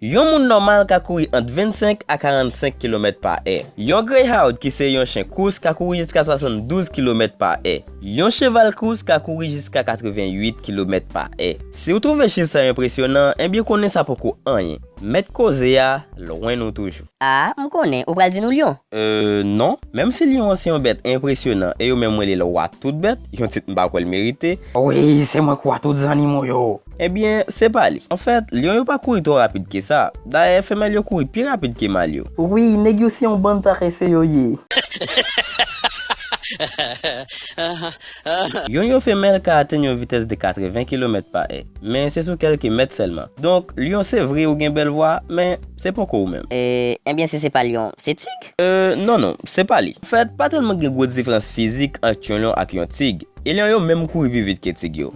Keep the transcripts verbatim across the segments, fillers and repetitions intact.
Yon moun nòmal ka kouri ant vennsenk a karannsenk kilomèt pa è. Yon greyhound, ki se yon chen kous, ka kouri jiska swasanndouz kilomèt pa è. Yon cheval kous ka kouri jiska katreventuit kilomèt pa è. Si w twouve chif sa yo enpresyonan, ebyen konnen sa poko anyen. Mèt koze a, lwen nou toujou. A, m konnen, ou pral di nou lyon. Euh, non. Menm si lyon an se yon bèt enpresyonan e yo menm rele l wa tout bèt, yon tit m pa kwè l merite. Wi, se mwen k wa tout zannimo yo. Ebyen, se pa li. Anfèt, lyon yo pa kouri twò rapid ke sa. Dayè, femèl yo kouri pi rapid ke mal yo. Wi, nèg yo se yon bann parese yo ye. Lyon yo femèl ka atenn yon vitès de katreven kilomèt pa è, men se sou kèlke mèt sèlman. Donk, lyon se vre ou gen bèl vwa, men se poko ou menm. E, ebyen, si se pa lyon, se tig? Euh, non, non, se pa li. Anfèt, pa tèlman gen gwo diferans fizik ant yon lyon ak yon tig. E lyon yo menm kouri pi vit ke tig yo.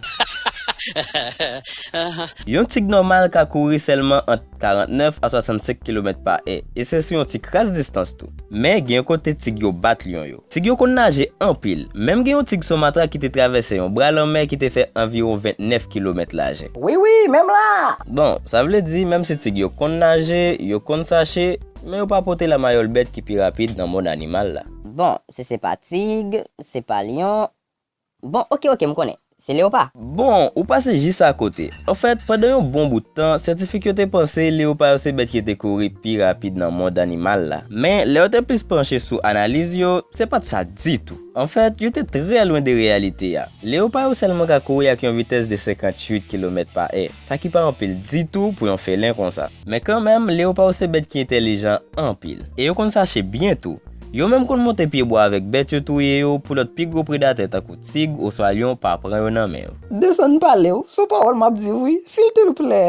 Yon tig nòmal ka kouri sèlman ant karannèf a swasannsenk kilomèt pa è, e se sou yon ti kras distans tou. Men gen yon kote tig yo bat lyon yo. Tig yo konn naje anpil. Menm gen yon tig Somatra ki te travèse yon bra lanmè ki te fè anviwon vennèf kilomèt lajè. Wi, wi, menm la! Bon, sa vle di, menm si tig yo konn naje, yo konn sache, men yo pa pote lamayòl bèt ki pi rapid nan mond animal la. Bon, si se pa tig, se pa lyon, Bon, oke, oke, m konnen. Se leyopa. Bon, ou pase jis akote. Anfèt, pandan yon bon bout tan, syantifik yo te panse leyopa yo se bèt ki te kouri pi rapid nan mond animal la. Men, lè yo te plis panche sou analiz yo, se pa t sa ditou. Anfèt, yo te trè lwen de reyalite a. Leyopa yo sèlman ka kouri ak yon vitès de senkantuit kilomèt pa è, sa ki pa anpil ditou pou yon felen konsa. Men kanmenm, leyopa yo se bèt ki entèlijan anpil. E yo konn sache byen tou. Yo menm konn monte pye bwa avèk bèt yo touye yo pou lòt pi gwo predatè tankou tig oswa lyon pa pran yo nan men yo. Desann pale w, sou pawòl m ap di w wi, silteplè.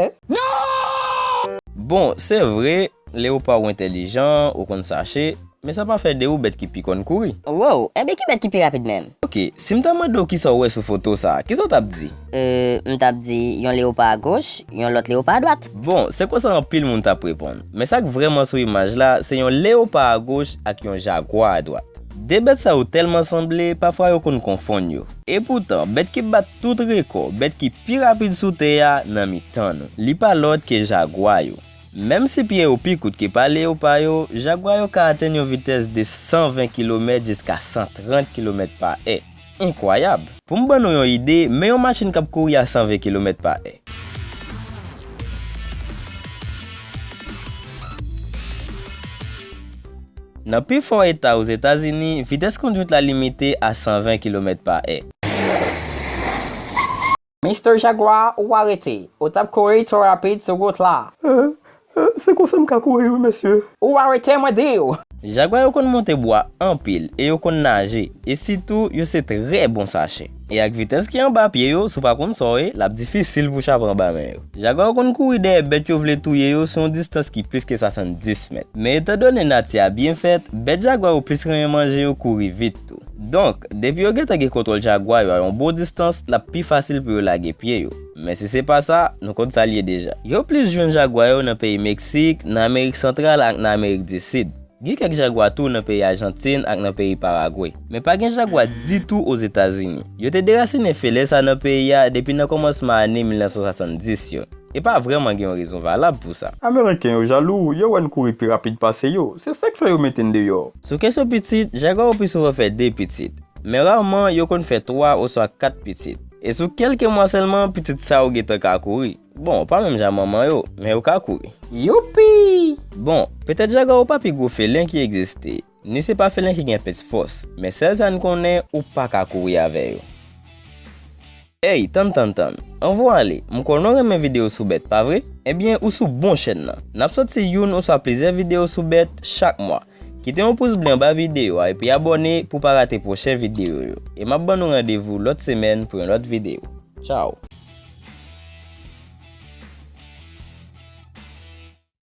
Bon, se vre, leyopa ou entèlijan, ou konn sache, men sa pa fè de ou bèt ki pi konn kouri. Wow, enben ki bèt ki pi rapid menm? Oke, si m ta mande w kisa w wè sou foto sa, kisa w t ap di? Euh, m t ap di yon leyopa agoch, yon lòt leyopa adwat. Bon, se konsa anpil moun t ap reponn. Men sa k vrèman sou imaj la, se yon leyopa agoch ak yon jagwa adwat. De bèt sa yo tèlman sanble, pafwa yo konn konfonn yo. Epoutan, bèt ki bat tout rekò, bèt ki pi rapid sou tè a, nan mitan nou. Li pa lòt ke jagwa yo. Menm si pye yo pi kout ke pa leyopa yo, jagwa yo ka atenn yon vitès de san ven kilomèt jiska san trant kilomèt pa è. Enkwayab! Pou m ban nou yon ide, men yon machin k ap kouri a san ven kilomèt pa è. Nan pifò eta Ozetazini, vitès kondwit la limite a san ven kilomèt pa è. Mister Jaguar, ou arete. Ou t ap kouri twò rapid sou wout la. Euh, euh, se konsa m ka kouri wi, mesye. Ou arete, mwen di w! Jagwa yo konn monte bwa anpil e yo konn naje, e sitou yo se trè bon sache. E ak vitès ki anba pye yo, si w pa konn sa w ye, l ap difisil pou w chape anba men yo. Jagwa yo konn kouri dèyè bèt yo vle touye yo sou yon distans ki plis ke swasanndis mèt. Men etandone nati a byen fèt, bèt jagwa yo plis renmen manje yo kouri vit tou. Donk, depi yo gentan gen kontwòl jagwa yo a yon bon distans, l ap pi fasil pou yo lage pye yo. Men si se pa sa, nou konn sa l ye deja. Yo plis jwenn jagwa yo nan peyi Meksik, nan Amerik Santral ak nan Amerik di Sid. Gen kèk jagwa tou nan peyi Ajantin ak nan peyi Paragwe. Men pa gen jagwa ditou Ozetazini. Yo te derasinen felen sa nan peyi a depi nan kòmansman ane mil nèf san swasanndis yo. E pa vrèman gen yon rezon valab pou sa. Ameriken yo jalou, yo wè n kouri pi rapid pase yo. Se sa k fè yo mete n deyò. Sou kesyon pitit, jagwa yo pi souvan fè de pitit. Men raman, yo konn fè twa oswa kat pitit. E sou kèlke mwa sèlman, pitit sa yo gentan ka kouri. Bon, pa menm jan manman yo, men yo ka kouri. Youpi! Bon, petèt jagwa yo pa pi gwo felen ki egziste, ni se pa felen ki gen plis fòs, men sèl sa n konnen, ou pa ka kouri avè yo. Ey, tann, tann, tann. Ann voye ale, m konnen w renmen videyo sou bèt, pa vre? Ebyen, ou sou bon chèn nan. N ap sòti youn oswa plizyè videyo sou bèt chak mwa. Kite yon pous ble anba videyo a epi abòne pou w pa rate pwochen videyo yo. E m ap ban nou randevou lòt semèn pou yon lòt videyo. Tchaw!